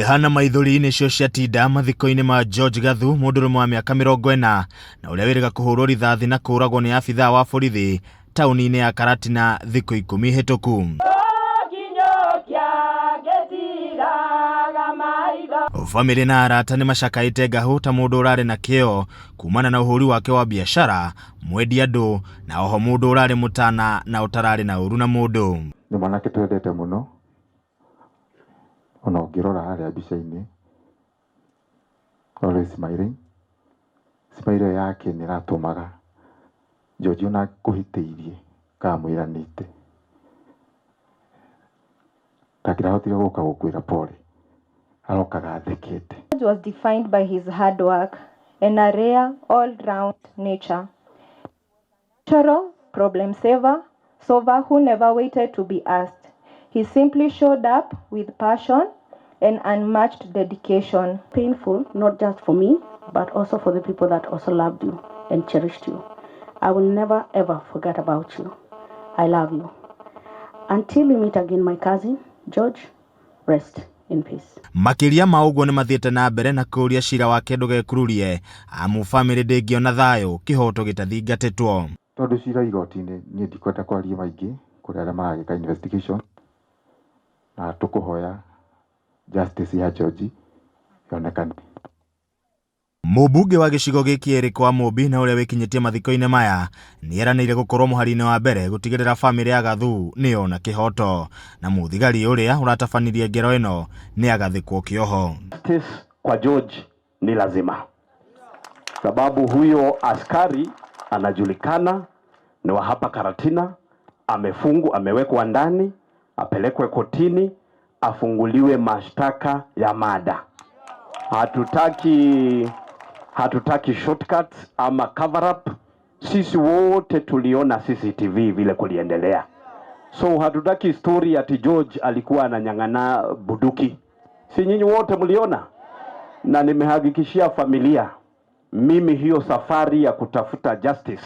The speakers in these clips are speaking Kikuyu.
Kĩeha na maithori nĩcio ciatinda mathiko-inĩ ma George Gathu, mũndũrũme wa mĩaka 40 na ũrĩa wĩrĩga kũhũrwo rithathi na kũũragwo nĩ abithaa wa borithi taũni-inĩ ya Karatina thikũ 10 hĩtũku. Bamĩrĩ na arata nĩ macakaĩte Ngahũ ta mũndũ ũrarĩ na kĩyo kumana na ũhũri wake wa biacara, mwendia andũ na oho mũndũ ũrarĩ mũtana na ũtararĩ na ũru na mũndũ. Nĩ mwanake twendete mũno, ona ũngĩrora harĩa mbica-inĩ, always smiling. Smile ĩyo yake nĩ ĩratũmaga George ona ngũhĩtĩirie ngamwĩranĩte ndangĩrahotire gũka gũkwĩra pole, arokaga athekete. George was defined by his hard work and a rare all-round nature. Natural problem solver who never waited to be asked. He simply showed up with passion and unmatched dedication. Painful, not just for me, but also for the people that also loved you and cherished you. I will never ever forget about you. I love you. Until we meet again, my cousin, George, rest in peace. Makĩria ma ũguo nĩ mathiĩte na mbere na kũũria cira wake ndũgekururie amu bamĩrĩ ndĩngĩona thayũ kĩhoto gĩtathingatĩtwo. Tondũ cira igoti-inĩ, niĩ ndikwenda kwaria maingĩ kũrĩ arĩa maragĩka investigation, na tũkũhoya justice ya George yonekane. Mũmbunge wa gĩcigo gĩkĩ Eric Wamũmbi na ũrĩa wĩkinyĩtie mathiko-inĩ maya nĩ eranĩire gũkorwo mũhari-inĩ wa mbere gũtigĩrĩra bamĩrĩ ya Gathu nĩyona kĩhoto na mũthigari ũrĩa ũratabanirie ngero ĩno nĩ agathĩkwo kĩoho. Justice kwa George ni lazima, sababu huyo askari anajulikana, ni wa hapa Karatina, amefungwa, amewekwa ndani, apelekwe kotini, afunguliwe mashtaka ya murder. Hatutaki shortcuts ama cover up. Sisi wote tuliona CCTV vile kuliendelea, so hatutaki story ati George alikuwa ananyang'ana buduki. Si nyinyi wote mliona? Na nimehakikishia familia, mimi hiyo safari ya kutafuta justice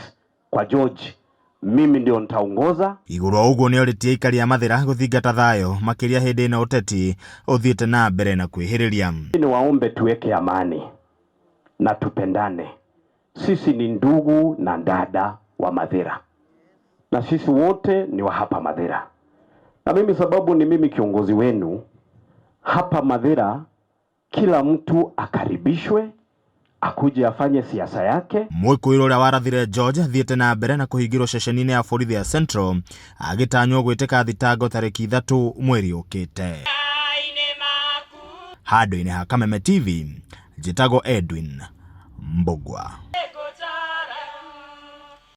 kwa George, mimi ndio nitaongoza. Igũrũ wa ũguo nĩ orĩtie aikari a Mathĩra gũthingata thayũ makĩria hĩndĩ ĩno ũteti ũthiĩte na mbere na kwĩhĩrĩria. Niwaombe tuweke amani na tupendane. Sisi ni ndugu na dada wa Mathira, na sisi wote ni wa hapa Mathira, na mimi sababu ni mimi kiongozi wenu hapa Mathira, kila mtu akaribishwe akuje afanye siasa yake. Mwĩkũĩrwo ũrĩa warathire George athiĩte na mbere na kũhingĩrwo ceceni-inĩ ya borithi ya Central agĩtanywo gwĩtĩka thitango tarĩki 3 mweri ũkĩte. Handũ-inĩ ha Kameme TV, njĩtagwo Edwin Mbugua.